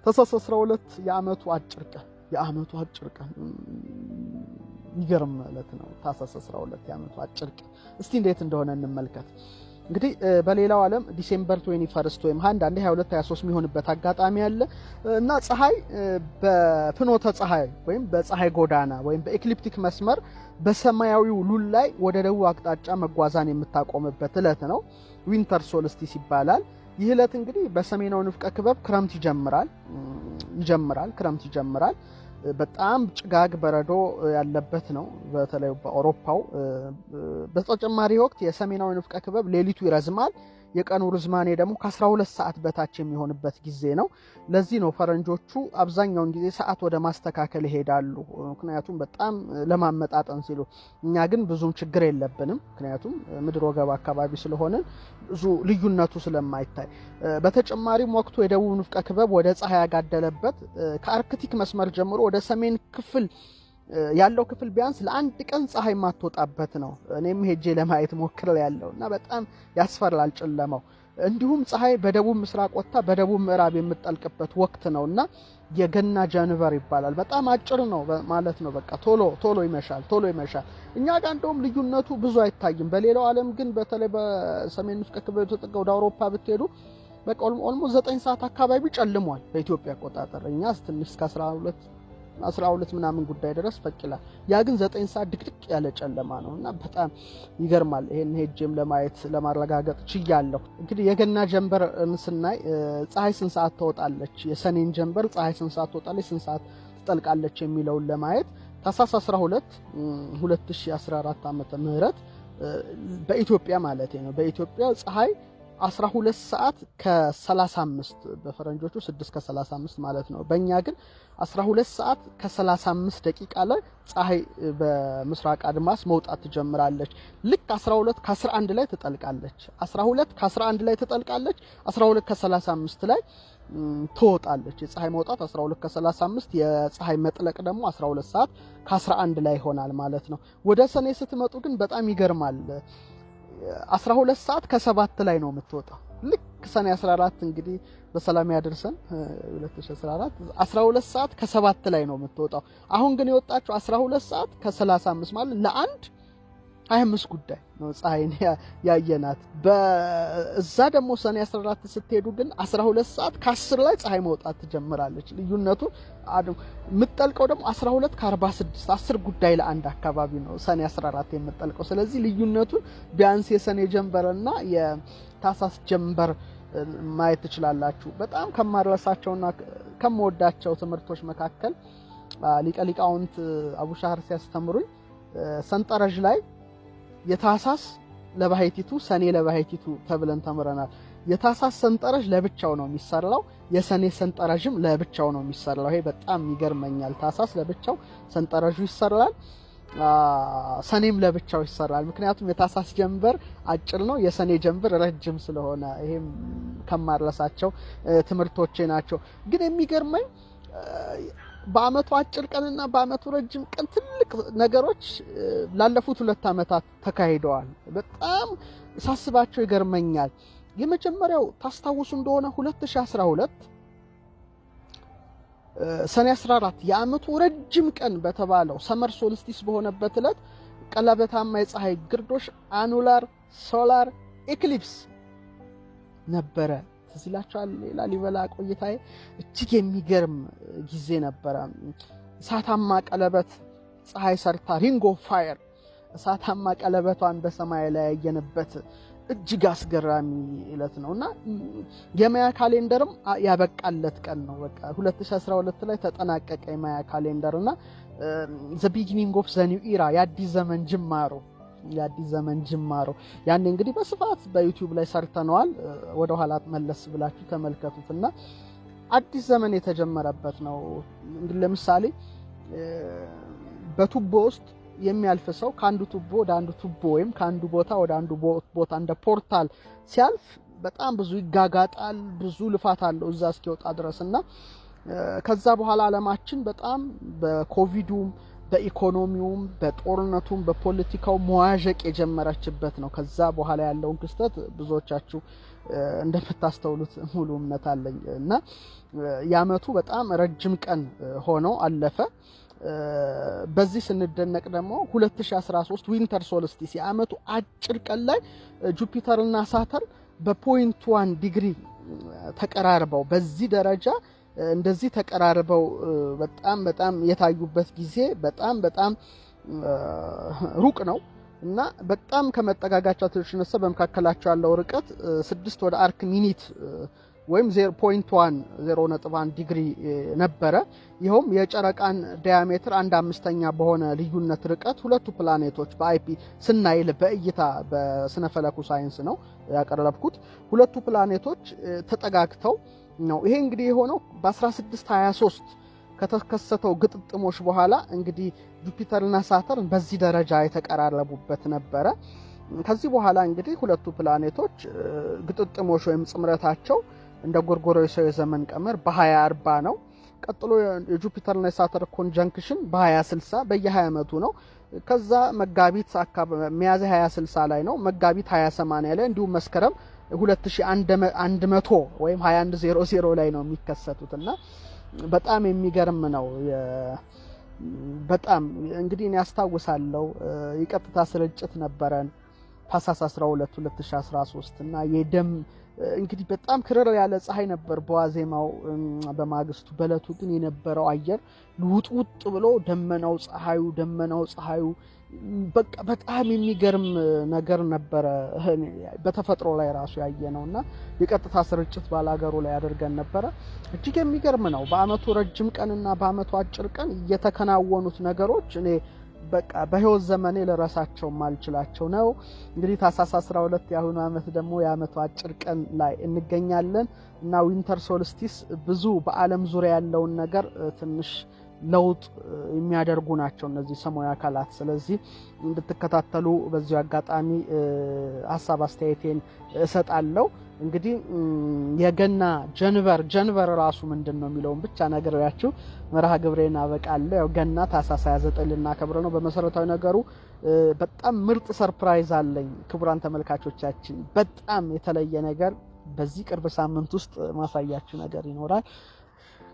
ታህሳስ 12 የዓመቱ አጭር ቀን፣ የዓመቱ አጭር ቀን፣ የሚገርም ዕለት ነው። ታህሳስ 12 የዓመቱ አጭር ቀን። እስቲ እንዴት እንደሆነ እንመልከት። እንግዲህ በሌላው ዓለም December 21 ወይም አንዳንዴ 22፣ 23 የሚሆንበት አጋጣሚ አለ እና ፀሐይ በፍኖተ ፀሐይ ወይም በፀሐይ ጎዳና ወይም በ ecliptic መስመር በሰማያዊው ሉል ላይ ወደ ደቡብ አቅጣጫ መጓዟን የምታቆምበት ዕለት ነው። Winter solstice ይባላል። ይህ ዕለት እንግዲህ በሰሜናዊ ንፍቀ ክበብ ክረምት ይጀምራል፣ ክረምት ይጀምራል። በጣም ጭጋግ በረዶ ያለበት ነው፣ በተለይ በአውሮፓው። በተጨማሪ ወቅት የሰሜናዊ ንፍቀ ክበብ ሌሊቱ ይረዝማል፣ የቀኑ ርዝማኔ ደግሞ ከ12 ሰዓት በታች የሚሆንበት ጊዜ ነው። ለዚህ ነው ፈረንጆቹ አብዛኛውን ጊዜ ሰዓት ወደ ማስተካከል ይሄዳሉ፣ ምክንያቱም በጣም ለማመጣጠን ሲሉ። እኛ ግን ብዙም ችግር የለብንም፣ ምክንያቱም ምድር ወገብ አካባቢ ስለሆንን ብዙ ልዩነቱ ስለማይታይ። በተጨማሪም ወቅቱ የደቡብ ንፍቀ ክበብ ወደ ፀሐይ ያጋደለበት፣ ከአርክቲክ መስመር ጀምሮ ወደ ሰሜን ክፍል ያለው ክፍል ቢያንስ ለአንድ ቀን ፀሐይ የማትወጣበት ነው። እኔም ሄጄ ለማየት ሞክሬያለሁ እና በጣም ያስፈራል ጨለማው። እንዲሁም ፀሐይ በደቡብ ምስራቅ ወጥታ በደቡብ ምዕራብ የምትጠልቅበት ወቅት ነው እና የገና ጀንበር ይባላል። በጣም አጭር ነው ማለት ነው። በቃ ቶሎ ቶሎ ይመሻል፣ ቶሎ ይመሻል። እኛ ጋር እንደውም ልዩነቱ ብዙ አይታይም። በሌላው ዓለም ግን በተለይ በሰሜን ንፍቀ ክበብ የተጠጋ ወደ አውሮፓ ብትሄዱ በቃ almost 9 ሰዓት አካባቢ ጨልሟል በኢትዮጵያ አቆጣጠር። እኛ ትንሽ እስከ 12 ምናምን ጉዳይ ድረስ ፈቅ ይላል። ያ ግን 9 ሰዓት ድቅድቅ ያለ ጨለማ ነው እና በጣም ይገርማል። ይሄን ሄጄም ለማየት ለማረጋገጥ ችያለሁ። እንግዲህ የገና ጀንበር ስናይ ፀሐይ ስንት ሰዓት ትወጣለች፣ የሰኔን ጀንበር ፀሐይ ስንት ሰዓት ትወጣለች፣ ስንት ሰዓት ትጠልቃለች የሚለውን ለማየት ታህሳስ 12 2014 ዓመተ ምህረት በኢትዮጵያ ማለት ነው። በኢትዮጵያ ፀሐይ 12 ሰዓት ከ35፣ በፈረንጆቹ 6 ከ35 ማለት ነው። በእኛ ግን 12 ሰዓት ከ35 ደቂቃ ላይ ፀሐይ በምስራቅ አድማስ መውጣት ትጀምራለች። ልክ 12 ከ11 ላይ ትጠልቃለች። 12 ከ11 ላይ ትጠልቃለች። 12 ከ35 ላይ ትወጣለች። የፀሐይ መውጣት 12 ከ35፣ የፀሐይ መጥለቅ ደግሞ 12 ሰዓት ከ11 ላይ ይሆናል ማለት ነው። ወደ ሰኔ ስትመጡ ግን በጣም ይገርማል። 12 ሰዓት ከ7 ላይ ነው የምትወጣው። ልክ ሰኔ 14፣ እንግዲህ በሰላም ያደርሰን 2014፣ 12 ሰዓት ከ7 ላይ ነው የምትወጣው። አሁን ግን የወጣችው 12 ሰዓት ከ35 ማለት ለአንድ 25 ጉዳይ ነው ፀሐይን ያየናት። በዛ ደግሞ ሰኔ 14 ስትሄዱ ግን 12 ሰዓት ከ10 ላይ ፀሐይ መውጣት ትጀምራለች። ልዩነቱ የምትጠልቀው ደግሞ 12 ከ46፣ 10 ጉዳይ ለአንድ አካባቢ ነው ሰኔ 14 የምትጠልቀው። ስለዚህ ልዩነቱን ቢያንስ የሰኔ ጀንበርና የታህሳስ ጀንበር ማየት ትችላላችሁ። በጣም ከማልረሳቸውና ከምወዳቸው ትምህርቶች መካከል ሊቀ ሊቃውንት አቡሻህር ሲያስተምሩኝ ሰንጠረዥ ላይ የታህሳስ ለባህቲቱ፣ ሰኔ ለባህቲቱ ተብለን ተምረናል። የታህሳስ ሰንጠረዥ ለብቻው ነው የሚሰራው፣ የሰኔ ሰንጠረዥም ለብቻው ነው የሚሰራው። ይሄ በጣም ይገርመኛል። ታህሳስ ለብቻው ሰንጠረዡ ይሰራል፣ ሰኔም ለብቻው ይሰራል። ምክንያቱም የታህሳስ ጀንበር አጭር ነው፣ የሰኔ ጀንበር ረጅም ስለሆነ ይሄም ከማልረሳቸው ትምህርቶቼ ናቸው። ግን የሚገርመኝ በአመቱ አጭር ቀንና በአመቱ ረጅም ቀን ትልቅ ነገሮች ላለፉት 2 ዓመታት ተካሂደዋል። በጣም ሳስባቸው ይገርመኛል። የመጀመሪያው ታስታውሱ እንደሆነ 2012 ሰኔ 14 የአመቱ ረጅም ቀን በተባለው summer solstice በሆነበት ዕለት ቀለበታማ የፀሐይ ግርዶሽ annular solar eclipse ነበረ። ትዝ ይላችኋል። ላሊበላ ቆይታዬ እጅግ የሚገርም ጊዜ ነበረ። እሳታማ ቀለበት ፀሐይ ሰርታ፣ ring of fire፣ እሳታማ ቀለበቷን በሰማይ ላይ ያየንበት እጅግ አስገራሚ ዕለት ነው እና የማያ calendar ም ያበቃለት ቀን ነው። በቃ 2012 ላይ ተጠናቀቀ የማያ calendar እና the beginning of the new era፣ የአዲስ ዘመን ጅማሮ፣ የአዲስ ዘመን ጅማሮ። ያኔ እንግዲህ በስፋት በ YouTube ላይ ሰርተነዋል። ወደ ኋላ መለስ ብላችሁ ተመልከቱት እና አዲስ ዘመን የተጀመረበት ነው። እንግዲህ ለምሳሌ በቱቦ ውስጥ የሚያልፍ ሰው ከአንዱ ቱቦ ወደ አንዱ ቱቦ ወይም ከአንዱ ቦታ ወደ አንዱ ቦታ እንደ portal ሲያልፍ በጣም ብዙ ይጋጋጣል፣ ብዙ ልፋት አለው እዛ እስኪወጣ ድረስ። እና ከዛ በኋላ ዓለማችን በጣም በኮቪዱም በኢኮኖሚውም በጦርነቱም በፖለቲካው መዋዠቅ የጀመረችበት ነው። ከዛ በኋላ ያለውን ክስተት ብዙዎቻችሁ እንደምታስተውሉት ሙሉ እምነት አለኝ እና የአመቱ በጣም ረጅም ቀን ሆኖ አለፈ። በዚህ ስንደነቅ ደግሞ 2013 winter solstice የአመቱ አጭር ቀን ላይ ጁፒተርና ሳተርን በ 0.1 ዲግሪ ተቀራርበው፣ በዚህ ደረጃ እንደዚህ ተቀራርበው በጣም በጣም የታዩበት ጊዜ በጣም በጣም ሩቅ ነው እና በጣም ከመጠጋጋቸው የተነሳ በመካከላቸው ያለው ርቀት 6 ወደ arc minute ወይም 0.1 0.1 ዲግሪ ነበረ። ይኸውም የጨረቃን diameter 1/5 በሆነ ልዩነት ርቀት ሁለቱ ፕላኔቶች በ eyepiece ስናይ፣ በእይታ በስነፈለኩ ሳይንስ ነው ያቀረብኩት። ሁለቱ ፕላኔቶች ተጠጋግተው ነው። ይሄ እንግዲህ የሆነው በ1623 ከተከሰተው ግጥጥሞሽ በኋላ እንግዲህ ጁፒተርና ሳተርን በዚህ ደረጃ የተቀራረቡበት ነበረ። ከዚህ በኋላ እንግዲህ ሁለቱ ፕላኔቶች ግጥጥሞሽ ወይም ጽምረታቸው እንደ ጎርጎሮሳዊ የዘመን ቀመር በ2040 ነው። ቀጥሎ የጁፒተርና የሳተርን conjunction በ2060፣ በየ20 ዓመቱ ነው። ከዛ መጋቢት አካባቢ ሚያዝያ 2060 ላይ ነው። መጋቢት 2080 ላይ እንዲሁም መስከረም 2100 ወይም 2100 ላይ ነው የሚከሰቱት እና በጣም የሚገርም ነው። በጣም እንግዲህ እኔ ያስታውሳለሁ፣ የቀጥታ ስርጭት ነበረን ታህሳስ 12 2013 እና የደም እንግዲህ በጣም ክርር ያለ ፀሐይ ነበር በዋዜማው፣ በማግስቱ። በእለቱ ግን የነበረው አየር ልውጥውጥ ብሎ ደመናው ፀሐዩ፣ ደመናው ፀሐዩ፣ በቃ በጣም የሚገርም ነገር ነበረ በተፈጥሮ ላይ ራሱ ያየ ነው እና የቀጥታ ስርጭት ባላገሩ ላይ አድርገን ነበረ። እጅግ የሚገርም ነው። በአመቱ ረጅም ቀንና በአመቱ አጭር ቀን እየተከናወኑት ነገሮች እኔ በቃ በህይወት ዘመኔ ልረሳቸው ማልችላቸው ነው። እንግዲህ ታህሳስ 12 የአሁኑ አመት ደግሞ የአመቱ አጭር ቀን ላይ እንገኛለን እና winter solstice ብዙ በዓለም ዙሪያ ያለውን ነገር ትንሽ ለውጥ የሚያደርጉ ናቸው እነዚህ ሰማያዊ አካላት። ስለዚህ እንድትከታተሉ በዚሁ አጋጣሚ ሀሳብ አስተያየቴን እሰጣለሁ። እንግዲህ የገና ጀንበር፣ ጀንበር ራሱ ምንድን ነው የሚለውን ብቻ ነግሬያችሁ መርሃ ግብሬን አበቃለሁ። ያው ገና ታህሳስ 29 ልናከብር ነው። በመሰረታዊ ነገሩ በጣም ምርጥ surprise አለኝ ክቡራን ተመልካቾቻችን። በጣም የተለየ ነገር በዚህ ቅርብ ሳምንት ውስጥ ማሳያችሁ ነገር ይኖራል።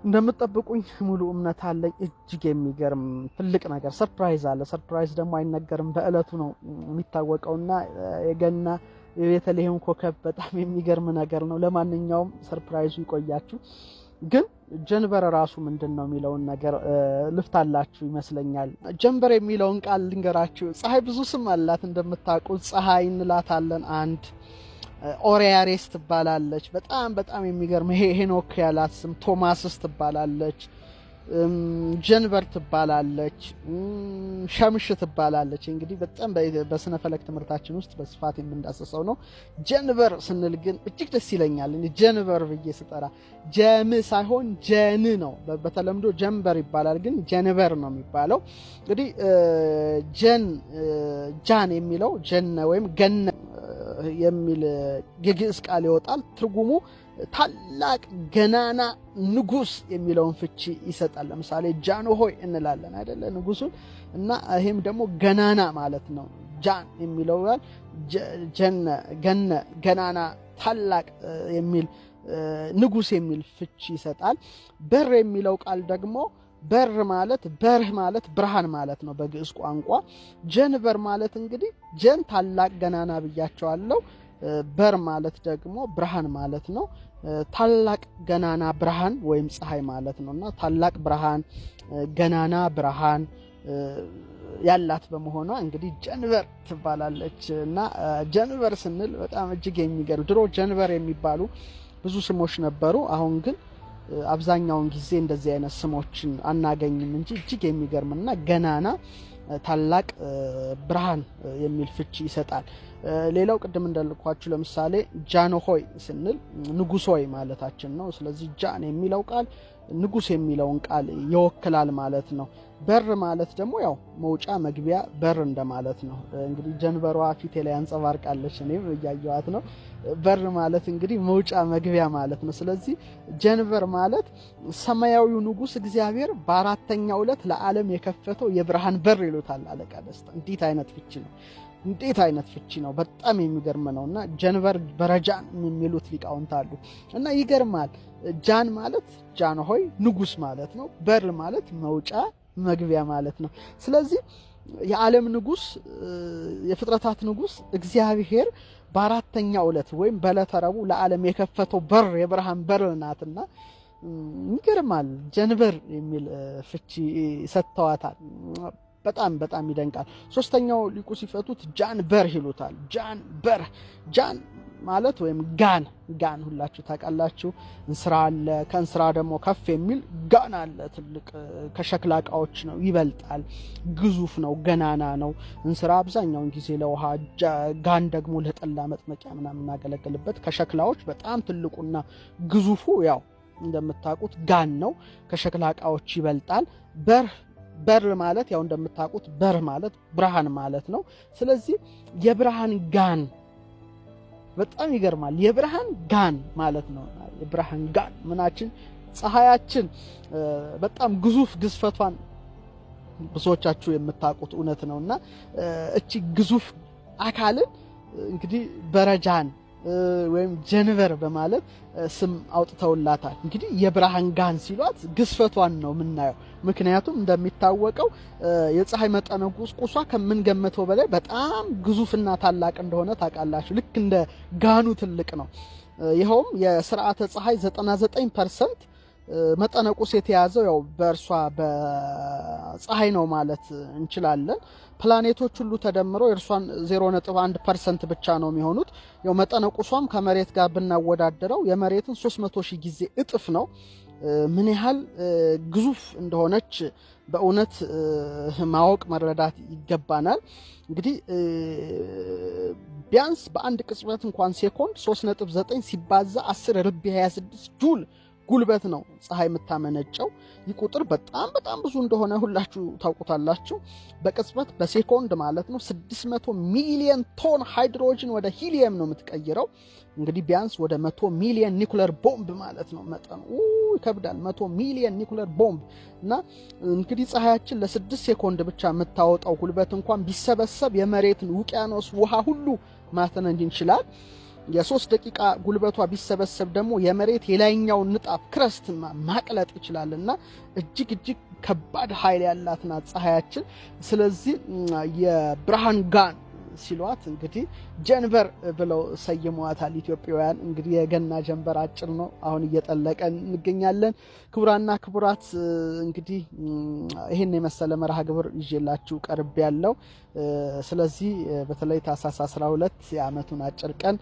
እንደምትጠብቁኝ ሙሉ እምነት አለኝ። እጅግ የሚገርም ትልቅ ነገር surprise አለ። Surprise ደግሞ አይነገርም፣ በእለቱ ነው የሚታወቀውና የገና የቤተልሔም ኮከብ በጣም የሚገርም ነገር ነው። ለማንኛውም surprise ኡ ይቆያችሁ። ግን ጀንበር ራሱ ምንድን ነው የሚለውን ነገር ልፍታላችሁ ይመስለኛል። ጀንበር የሚለውን ቃል ልንገራችሁ። ፀሐይ ብዙ ስም አላት እንደምታውቁት፣ ፀሐይ እንላታለን። አንድ ኦሪያሬስ ትባላለች። በጣም በጣም የሚገርም ይሄ ሄኖክ ያላት ስም፣ ቶማስስ ትባላለች። ጀንበር ትባላለች። ሸምሽ ትባላለች። እንግዲህ በጣም በስነ ፈለክ ትምህርታችን ውስጥ በስፋት የምንዳሰሰው ነው። ጀንበር ስንል ግን እጅግ ደስ ይለኛል። ጀንበር ብዬ ስጠራ ጀም ሳይሆን ጀን ነው። በተለምዶ ጀንበር ይባላል፣ ግን ጀንበር ነው የሚባለው። እንግዲህ ጀን፣ ጃን የሚለው ጀነ ወይም ገነ የሚል የግዕዝ ቃል ይወጣል። ትርጉሙ ታላቅ ገናና ንጉስ የሚለውን ፍቺ ይሰጣል። ለምሳሌ ጃንሆይ እንላለን አይደለ? ንጉሱን። እና ይሄም ደግሞ ገናና ማለት ነው። ጃን የሚለው ቃል ጀነ፣ ገነ፣ ገናና፣ ታላቅ የሚል፣ ንጉስ የሚል ፍቺ ይሰጣል። በር የሚለው ቃል ደግሞ በር ማለት፣ በርህ ማለት ብርሃን ማለት ነው በግዕዝ ቋንቋ። ጀንበር ማለት እንግዲህ ጀን ታላቅ ገናና ብያቸዋለሁ። በር ማለት ደግሞ ብርሃን ማለት ነው። ታላቅ ገናና ብርሃን ወይም ፀሐይ ማለት ነው እና ታላቅ ብርሃን፣ ገናና ብርሃን ያላት በመሆኗ እንግዲህ ጀንበር ትባላለች። እና ጀንበር ስንል በጣም እጅግ የሚገርም፣ ድሮ ጀንበር የሚባሉ ብዙ ስሞች ነበሩ። አሁን ግን አብዛኛውን ጊዜ እንደዚህ አይነት ስሞችን አናገኝም እንጂ እጅግ የሚገርምና ገናና ታላቅ ብርሃን የሚል ፍቺ ይሰጣል። ሌላው ቅድም እንዳልኳችሁ ለምሳሌ ጃንሆይ ስንል ንጉስ ሆይ ማለታችን ነው። ስለዚህ ጃን የሚለው ቃል ንጉስ የሚለውን ቃል ይወክላል ማለት ነው። በር ማለት ደግሞ ያው መውጫ መግቢያ በር እንደማለት ነው። እንግዲህ ጀንበሯ ፊቴ ላይ አንጸባርቃለች፣ እኔም እያየዋት ነው። በር ማለት እንግዲህ መውጫ መግቢያ ማለት ነው። ስለዚህ ጀንበር ማለት ሰማያዊው ንጉስ እግዚአብሔር በአራተኛው ዕለት ለዓለም የከፈተው የብርሃን በር ይሉታል አለቃ ደስታ። እንዴት አይነት ፍቺ ነው! እንዴት አይነት ፍቺ ነው! በጣም የሚገርም ነው። እና ጀንበር በረጃን የሚሉት ሊቃውንት አሉ። እና ይገርማል። ጃን ማለት ጃንሆይ ንጉስ ማለት ነው። በር ማለት መውጫ መግቢያ ማለት ነው። ስለዚህ የዓለም ንጉስ፣ የፍጥረታት ንጉስ እግዚአብሔር በአራተኛው ዕለት ወይም በዕለተ ረቡዕ ለዓለም የከፈተው በር የብርሃን በር ናትና ይገርማል። ጀንበር የሚል ፍቺ ሰጥተዋታል። በጣም በጣም ይደንቃል። ሶስተኛው ሊቁ ሲፈቱት ጃን በር ይሉታል። ጃን በር፣ ጃን ማለት ወይም ጋን፣ ጋን ሁላችሁ ታውቃላችሁ። እንስራ አለ። ከእንስራ ደግሞ ከፍ የሚል ጋን አለ። ትልቅ ከሸክላ እቃዎች ነው፣ ይበልጣል። ግዙፍ ነው፣ ገናና ነው። እንስራ አብዛኛውን ጊዜ ለውሃ፣ ጋን ደግሞ ለጠላ መጥመቂያ ምናምን የምናገለግልበት። ከሸክላዎች በጣም ትልቁና ግዙፉ ያው እንደምታውቁት ጋን ነው። ከሸክላ እቃዎች ይበልጣል። በር፣ በር ማለት ያው እንደምታውቁት በር ማለት ብርሃን ማለት ነው። ስለዚህ የብርሃን ጋን፣ በጣም ይገርማል። የብርሃን ጋን ማለት ነው። የብርሃን ጋን ምናችን ፀሐያችን በጣም ግዙፍ፣ ግዝፈቷን ብዙዎቻችሁ የምታውቁት እውነት ነውና እቺ ግዙፍ አካልን እንግዲህ በረጃን ወይም ጀንበር በማለት ስም አውጥተውላታል። እንግዲህ የብርሃን ጋን ሲሏት ግዝፈቷን ነው የምናየው። ምክንያቱም እንደሚታወቀው የፀሐይ መጠነ ቁሷ ከምንገምተው በላይ በጣም ግዙፍና ታላቅ እንደሆነ ታውቃላችሁ። ልክ እንደ ጋኑ ትልቅ ነው። ይኸውም የስርዓተ ፀሐይ 99% መጠነ ቁስ የተያዘው ያው በእርሷ በፀሐይ ነው ማለት እንችላለን። ፕላኔቶች ሁሉ ተደምረው የእርሷን 0.1% ብቻ ነው የሚሆኑት። ያው መጠነ ቁሷም ከመሬት ጋር ብናወዳደረው የመሬትን 300 ሺህ ጊዜ እጥፍ ነው። ምን ያህል ግዙፍ እንደሆነች በእውነት ማወቅ መረዳት ይገባናል። እንግዲህ ቢያንስ በአንድ ቅጽበት እንኳን ሴኮንድ 3.9 ሲባዛ 10 ርቢ 26 ጁል ጉልበት ነው ፀሐይ የምታመነጨው። ይህ ቁጥር በጣም በጣም ብዙ እንደሆነ ሁላችሁ ታውቁታላችሁ። በቅጽበት በሴኮንድ ማለት ነው 600 ሚሊየን ቶን ሃይድሮጅን ወደ ሂሊየም ነው የምትቀይረው። እንግዲህ ቢያንስ ወደ 100 ሚሊየን ኒኩለር ቦምብ ማለት ነው መጠኑ ይከብዳል። 100 ሚሊየን ኒኩለር ቦምብ። እና እንግዲህ ፀሐያችን ለ6 ሴኮንድ ብቻ የምታወጣው ጉልበት እንኳን ቢሰበሰብ የመሬትን ውቅያኖስ ውሃ ሁሉ ማተነን ይችላል። የ3 ደቂቃ ጉልበቷ ቢሰበሰብ ደግሞ የመሬት የላይኛውን ንጣፍ crust ማቅለጥ ይችላል እና እጅግ እጅግ ከባድ ኃይል ያላት ናት ፀሐያችን። ስለዚህ የብርሃን ጋን ሲሏት እንግዲህ ጀንበር ብለው ሰይመዋታል ኢትዮጵያውያን። እንግዲህ የገና ጀንበር አጭር ነው፣ አሁን እየጠለቀ እንገኛለን። ክቡራና ክቡራት፣ እንግዲህ ይህን የመሰለ መርሃ ግብር ይዤላችሁ ቀርቤያለሁ። ስለዚህ በተለይ ታህሳስ 12 የዓመቱን አጭር ቀን